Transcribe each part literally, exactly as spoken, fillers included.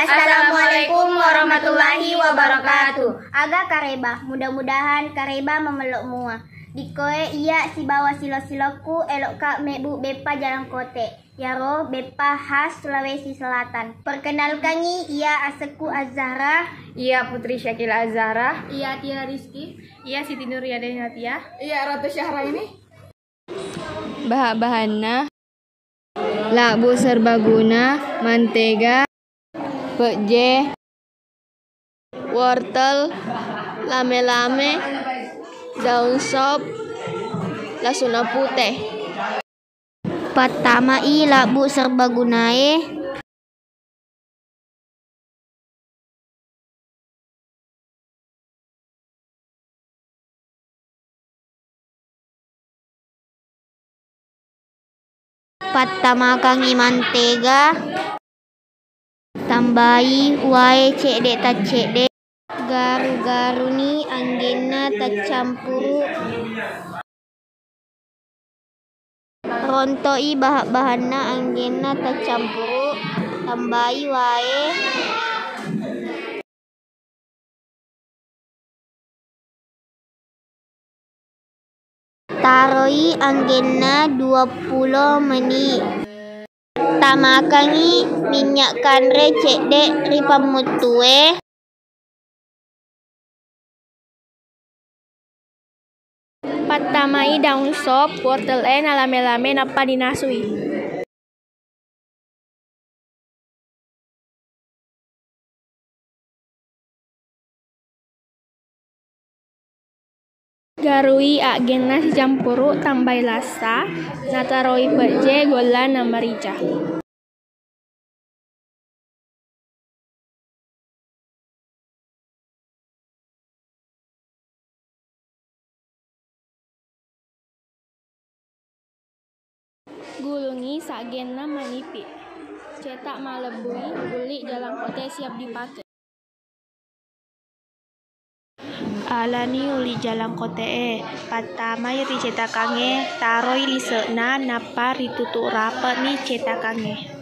Assalamualaikum warahmatullahi wabarakatuh. Aga kareba, mudah-mudahan kareba mamello mua. Dikkoe iya sibawa silo-silokku, elokka mebbu beppa jalangkote. Iyaro beppa khas Sulawesi Selatan. Perkenalkangi, iya asekku Azhara. Iya Putri Syakila Azhara. Iya Tiara Rizky. Iya Siti Nuria Denatia. Iya Ratu Syahraini. Baha-bahanna, labbu serbaguna, mantega, pejje, wortel, lame-lame, daun sop, lasuna pute. Pattamai labbu serbagunae. Pattamakangngi mantega, tambai wae cedde taccedde, garu-garuni anggenna taccampuru. Ronto'i baha-bahanna anggenna tacampuru, tambai wae. Taroi anggenna duappulo meni. Tamakangngi minyak kanre cedde ri pammuttue. Pattamai daun sop, wortel e nalame-lame nappa dinasui. Garui aggenna sicampuru, tambai lassa, nataroi pejje, golla na merica. Gulungi saggenna manipi. Cetak malebbui uli jalangkote siap dipake. Alani uli jalangkote e, pattamai ri cetakangnge, taroi lise'na, nappa ritutu rape'ni cetakangnge.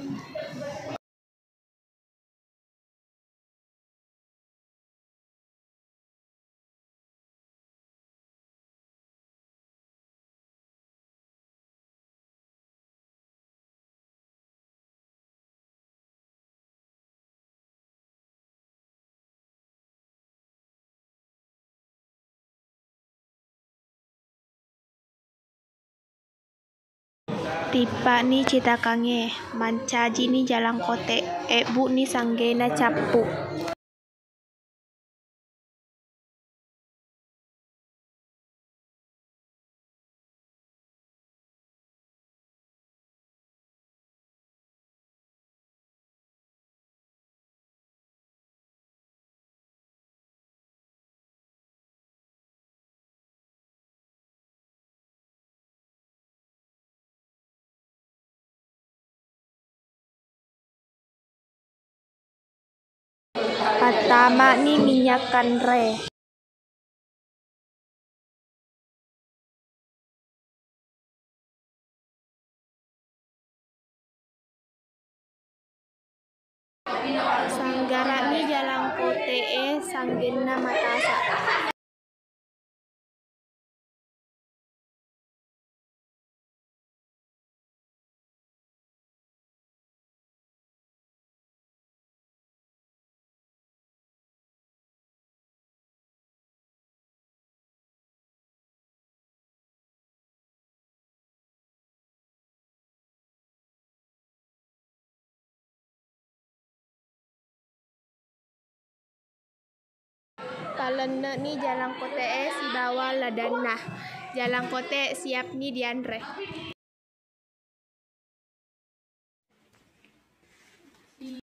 Tippa'ni cetakangnge, mancajini jalangkote, ebbu'ni sanggena cappu. Pattama'ni minyak kanre. Sanggara'ni jalangkote e sanggenna matasa. Talenne'ni jalangkote e sibawa ladanna. Jalangkote siapni dianre.